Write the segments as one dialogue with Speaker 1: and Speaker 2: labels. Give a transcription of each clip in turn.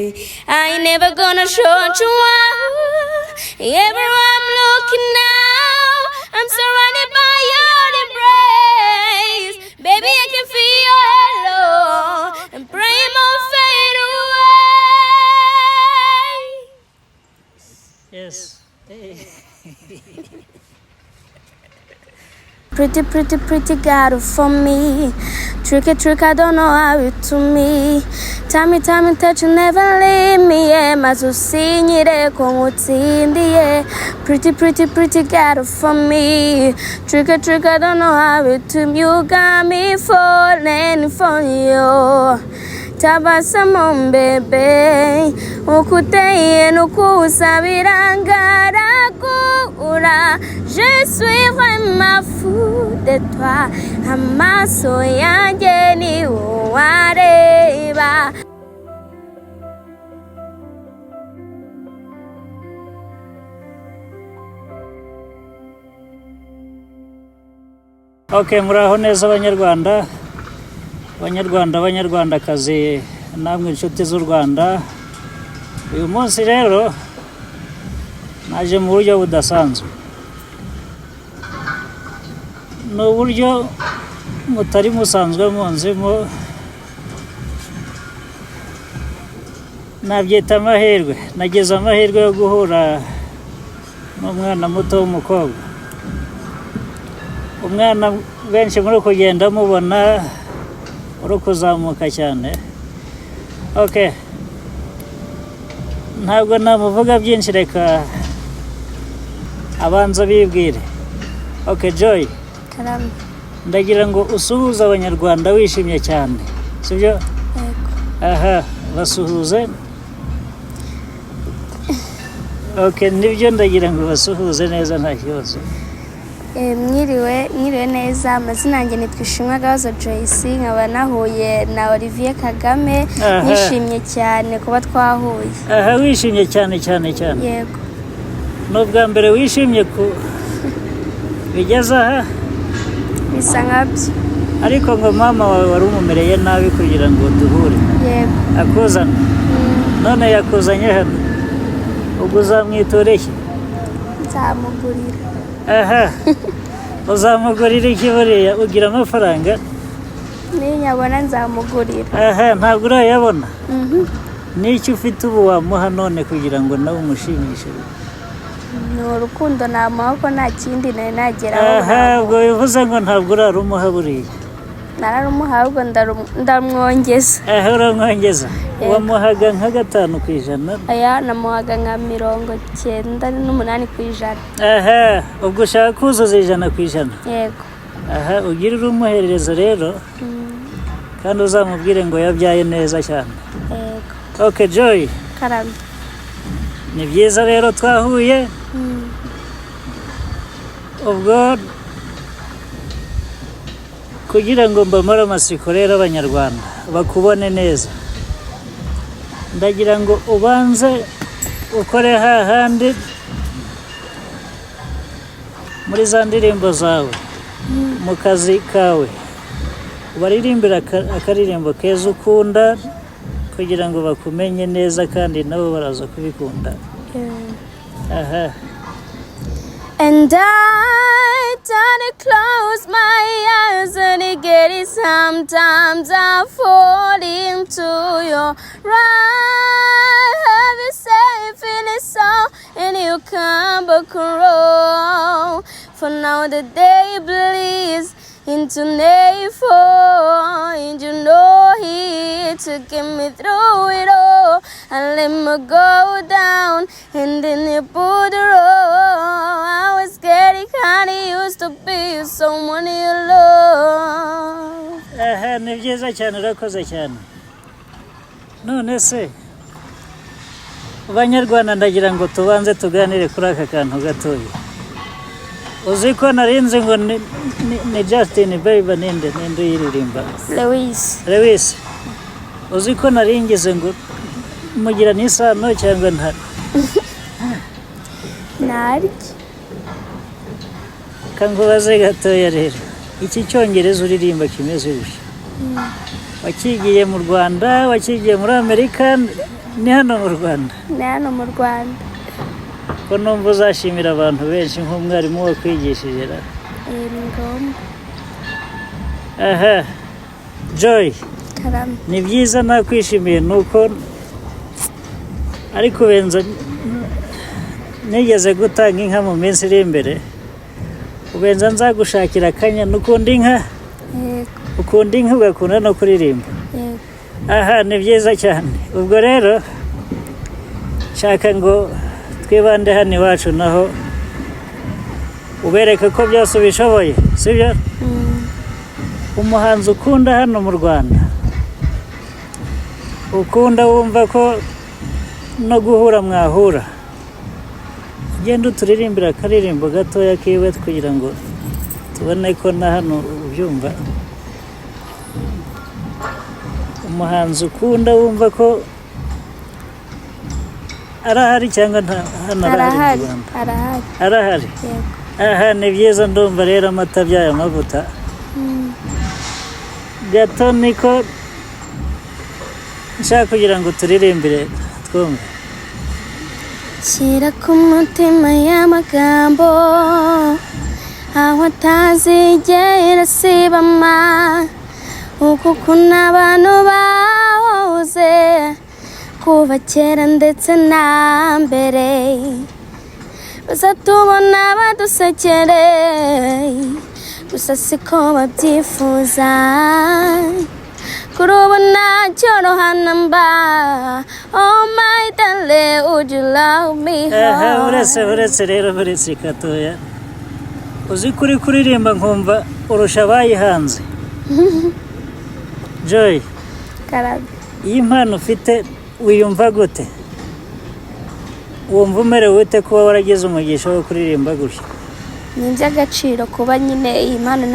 Speaker 1: I ain't never gonna shut you out. Everywhere I'm looking now, I'm surrounded by your embrace. Baby, I can feel your halo and pray more fade away.
Speaker 2: Yes. Hey.
Speaker 1: Pretty, pretty, pretty girl for me. Tricky, trick, I don't know how you to me. Tell me, tell me that you never leave me. Yeah, maze usinyire ko ngutsindiye. Pretty, pretty, pretty girl for me. Tricky, trick, I don't know how you to me. You got me falling for you. Tabasamu bebe ukuteye nukusabira ngaragura. Je suis vraiment fou de toi, amaso yanjye ni wowe areba.
Speaker 2: Okay, muraho neza abanyarwanda, abanyarwanda, abanyarwandakazi, namwe inshuti z'u Rwanda. Uyu munsi rero naje mu buryo budasanzwe. Ni uburyo mutari musanzwe munzimo, nabyita amahirwe. Nagize amahirwe yo guhura n'umwana muto w'umukobwa. Umwana benshi muri kugenda mubona uri kuzamuka cyane. Okay, ntabwo namuvuga byinshi, reka abanza bibwire. Okay, Joy,
Speaker 1: Karame.
Speaker 2: ndagira ngo usuhuze abanyarwanda wishimye cyane, sibyo?
Speaker 1: Yego.
Speaker 2: Aha, basuhuze. Okay, nibyo, ndagira ngo basuhuze neza nta kibazo.
Speaker 1: Mwiriwe, mwiriwe neza. Amazina yanjye nitwa Ishimwe Gahozo Joyce, nkaba nahuye na Olivier Kagame.
Speaker 2: Aha.
Speaker 1: Nishimye cyane kuba twahuye.
Speaker 2: Aha, wishimye cyane cyane cyane?
Speaker 1: Yego.
Speaker 2: Ni ubwa mbere wishimye ku bigeze aha?
Speaker 1: Bisa nkabyo.
Speaker 2: Ariko ngo mama wawe wari umumereye nabi kugira ngo duhure.
Speaker 1: Yego.
Speaker 2: Akuzana none yakuzanye hano, ubwo uzamwitura iki?
Speaker 1: Nzamugurira.
Speaker 2: Aha, uzamugurira iki? Buriya ugira amafaranga?
Speaker 1: Ninyabona nzamugurira.
Speaker 2: Aha, ntabwo urayabona?
Speaker 1: Mhm.
Speaker 2: N'icyo ufite ubu wamuha none kugira ngo nawe umushimishe?
Speaker 1: Ni urukundo namuha, ko nta kindi nari nageraho.
Speaker 2: Aha, ubwo bivuze ngo ntabwo urarumuha buriya?
Speaker 1: Nararumuha, ahubwo ndamwongeza.
Speaker 2: Aha, uramwongeza?
Speaker 1: Yego.
Speaker 2: Wamuhaga nka 5%?
Speaker 1: Aya, namuhaga nka 98%.
Speaker 2: Aha, ubwo ushaka kuzuza 100%?
Speaker 1: Yego.
Speaker 2: Aha, ugire urumuherereza rero, kandi uzamubwire ngo yabyaye neza cyane.
Speaker 1: Yego.
Speaker 2: Okay, Joy.
Speaker 1: Karame.
Speaker 2: Ni byiza rero twahuye. Ubwo kugira ngo mbamare amatsiko rero, abanyarwanda bakubone neza, ndagira ngo ubanze ukore hahandi muri za ndirimbo zawe, mu kazi kawe, ubaririmbira akaririmbo keza ukunda kugira ngo bakumenye neza, kandi nabo baraza kubikunda. Aha.
Speaker 1: And I try to close my eyes and it get it. Sometimes I fall into your right. Have you safe in it so and you come back roll. For now the day bleeds into nightfall, and you know he to get me through it all. I let me go down and then you put the roll. I was getting kinda used to be someone you love.
Speaker 2: Aha, ni byiza cyane, urakoze cyane. None se banyarwanda, ndagira ngo tubanze tuganire kuri aka kantu gatoya. Uzi ko narinzi ngo ni Justin Bieber? Ninde uyiririmba?
Speaker 1: Lewis.
Speaker 2: Lewis. Uzi ko naringize ngo mugira n'isano cyangwa nta?
Speaker 1: Naryo.
Speaker 2: Kankubaze gatoya rero, iki cyongereza uririmba kimeze gutya, wakigiye mu Rwanda, wakigiye muri Amerika? Ni hano mu Rwanda?
Speaker 1: Ni hano mu Rwanda.
Speaker 2: Ko numva uzashimira abantu benshi nk'umwarimu wakwigishije ra?
Speaker 1: Eh, ni ngombwa.
Speaker 2: Aha, Joy.
Speaker 1: Karame.
Speaker 2: Ni byiza, nakwishimiye. Ni uko ariko ubenza nigeze gutanga inka mu minsi iri imbere, ubenza nzagushakira akanya. Ukunda inka?
Speaker 1: Yego.
Speaker 2: Ukunda inka, ugakunda no kuririmba?
Speaker 1: Yego.
Speaker 2: Aha, ni byiza cyane. Ubwo rero nshaka ngo twibande hano iwacu, naho ubereke ko byose ubishoboye, sibyo?
Speaker 1: Mm.
Speaker 2: Umuhanzi ukunda hano mu Rwanda, ukunda wumva ko no guhura mwahura, ugenda uturirimbira akaririmbo gatoya kiwe kugira ngo tubone ko na hano ubyumva. Umuhanzi ukunda wumva ko arahari cyangwa nta hano arahari mu
Speaker 1: Arahari.
Speaker 2: Rwanda?
Speaker 1: Arahari.
Speaker 2: Arahari?
Speaker 1: Yego.
Speaker 2: Aha, ni byiza. Ndumva rero amata abyaye amavuta. Gato niko nshaka kugira ngo turirimbire twumve.
Speaker 1: Shyira ku mutima y'amagambo aho atazigera asibama, uko ukuntu abantu bahoze kuva kera ndetse na mbere, bazatubona badusekere, gusa siko babyifuza. Kuri ubu ntacyoroha namba. Oh my darling, would you love me?
Speaker 2: Aha, uretse, uretse rero, uretse gatoya. Uzi ko uri kuririmba nkumva urusha abayihanze, Joy?
Speaker 1: Karame.
Speaker 2: Iyi mpano ufite wiyumva gute? Wumva umerewe ute kuba waragize umugisha wo kuririmba gutya?
Speaker 1: Ni iby'agaciro kuba nyine iyi mpano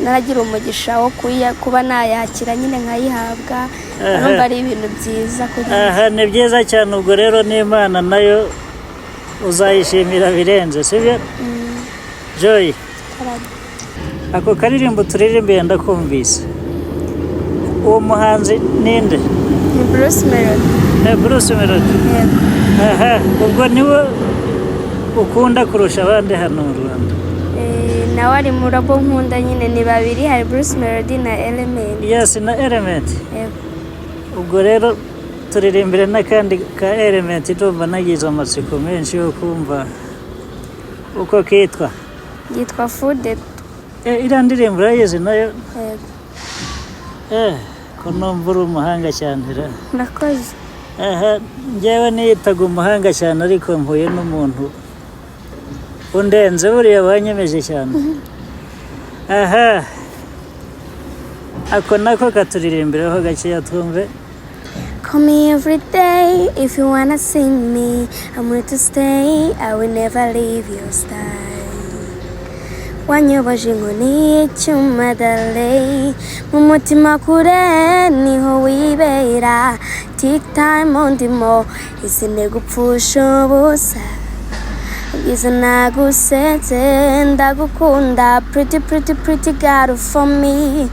Speaker 1: naragira umugisha wo kuba nayakira nyine nkayihabwa. Urumva ari ibintu byiza kuri njye.
Speaker 2: Aha, ni byiza cyane. Ubwo rero n'Imana nayo uzayishimira birenze, sibyo, Joy?
Speaker 1: Karame.
Speaker 2: Ako karirimbo turirimbiye ndakumvise. Uwo muhanzi ninde?
Speaker 1: Ni Bruce Melody.
Speaker 2: Bruce Melody?
Speaker 1: Yego.
Speaker 2: Aha, ubwo niwe ukunda kurusha abandi hano mu Rwanda?
Speaker 1: Eh, nawe ari mu rabo nkunda nyine. Ni babiri, hari Bruce Melody na Element.
Speaker 2: Yes, na Element.
Speaker 1: Yego.
Speaker 2: Ubwo rero turirimbire n'akandi ka Element. Ndumva nagize amatsiko menshi yo kumva uko kitwa.
Speaker 1: Yitwa Fude.
Speaker 2: Iriya ndirimbo urayizi nayo?
Speaker 1: Yego.
Speaker 2: Ko numva uri umuhanga cyane ra?
Speaker 1: Murakoze.
Speaker 2: Aha, njyewe niyitaga umuhanga cyane, ariko mpuye n'umuntu undenze. Buriya banyemeje cyane. Aha, ako nako katuririmbiraho gakeya twumve.
Speaker 1: Call me every day if you wanna see me. I'm here to stay. I will never leave your side. Wanyoboje inkoni y'icyuma darling, mu mutima kure niho wibera. Take time ndimo izine gupfusha ubusa, ubwiza nagusetse. Ndagukunda, pretty pretty pretty girl for me.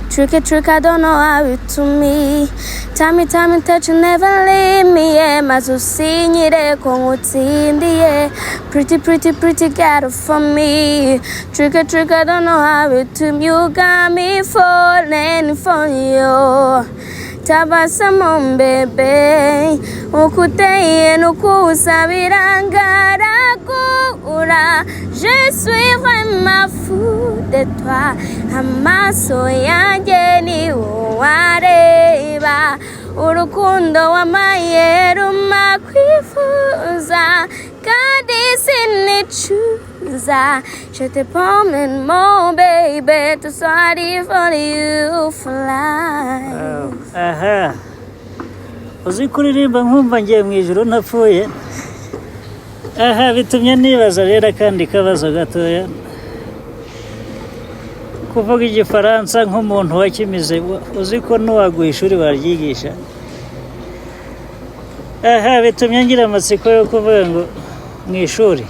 Speaker 1: Tricky trick, I don't know how you to me. Tell me, tell me that you never leave me, yeah. Maze usinyire ko nkutsindiye. Pretty pretty pretty girl for me. Tricky trick, I don't know how you to me. You got me falling for you. Tabasamu bébé, uko uteye nuko usa birangaragura. Je suis vraiment fou de toi, amaso yanjye ni wowe areba. Urukundo wampaye ruma kwifuza kandi sinicuza. Je te promets mon bébé, to sorry for you for life.
Speaker 2: Aha, uzi kuririmba nkumva ngiye mu ijoro ntapfuye. Aha, bitumye nibaza rero akandi kabazo gatoya. Kuvuga Igifaransa nk'umuntu wakimize, uzi ko n'uwaguha ishuri waryigisha. Aha, bitumye ngira amatsiko yo kuvuga ngo mu ishuri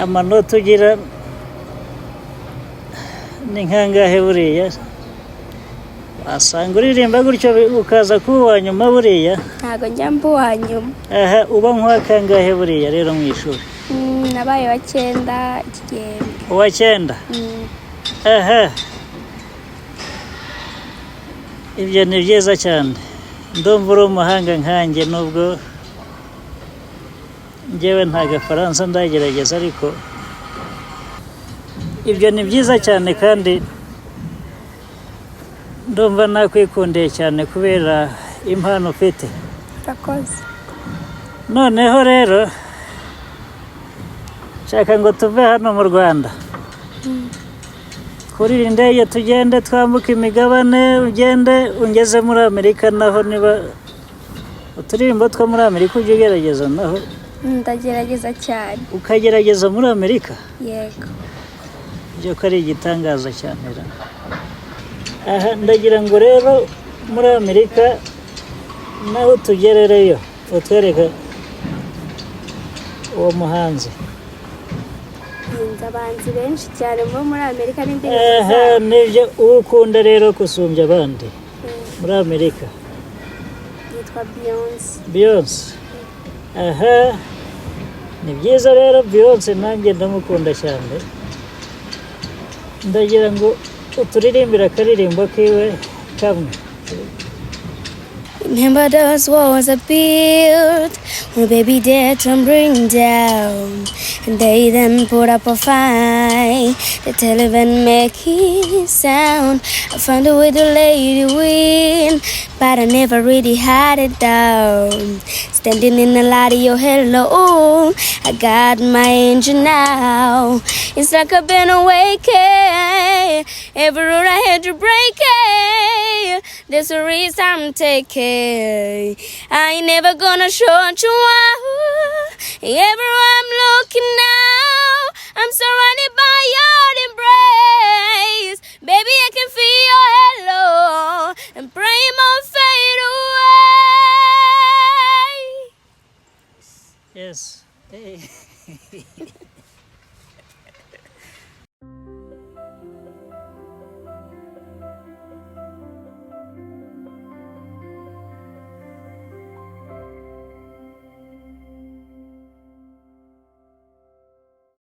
Speaker 2: amanota ugira ni nkangahe buriya? Wasanga uririmba gutyo ukaza kuba uwa nyuma buriya.
Speaker 1: Ntabwo njya mba uwa nyuma.
Speaker 2: Aha, uba nk'uwa kangahe buriya rero mu ishuri?
Speaker 1: Nabaye wa cyenda iki gihembwe.
Speaker 2: Uwa cyenda?
Speaker 1: Mm.
Speaker 2: Aha, ibyo ni byiza cyane. Ndumva uri umuhanga nkanjye, nubwo njyewe nta gafaransa ndagerageza, ariko ibyo ni byiza cyane kandi ndumva nakwikundiye cyane kubera impano ufite.
Speaker 1: Urakoze.
Speaker 2: Noneho rero nshaka ngo tuve hano mu Rwanda kuri iyi ndege, tugende twambuke imigabane, ugende ungeze muri Amerika. Naho niba uturirimbo two muri Amerika ujya ugerageza naho?
Speaker 1: Ndagerageza cyane.
Speaker 2: Ukagerageza muri Amerika?
Speaker 1: Yego.
Speaker 2: Ibyo ko ari igitangaza cyane ra! Aha ndagira ngo rero muri Amerika naho tugerereyo, utwereke uwo muhanzi.
Speaker 1: Nzi abahanzi benshi cyane bo muri Amerika n'indirimbo
Speaker 2: Aha,
Speaker 1: zabo.
Speaker 2: Nibyo, uwo ukunda rero gusumbya abandi muri Amerika?
Speaker 1: Yitwa Beyonce.
Speaker 2: Beyonce. Aha, ni byiza rero. Beyonce nanjye ndamukunda cyane. Ndagira ngo uturirimbire akaririmbo kiwe kamwe.
Speaker 1: Remember those walls I built when baby did and bring down. And they then put up a fight. The television making sound. I found a way to let you in, but I never really had it down. Standing in the light of your hello, I got my angel now. It's like I've been awakened. Every rule I had to break it. There's a reason I'm taking. I ain't never gonna shut you out. Everywhere I'm looking now, I'm surrounded by your embrace. Baby, I can feel your halo and pray my fade away.
Speaker 2: Yes. Hey.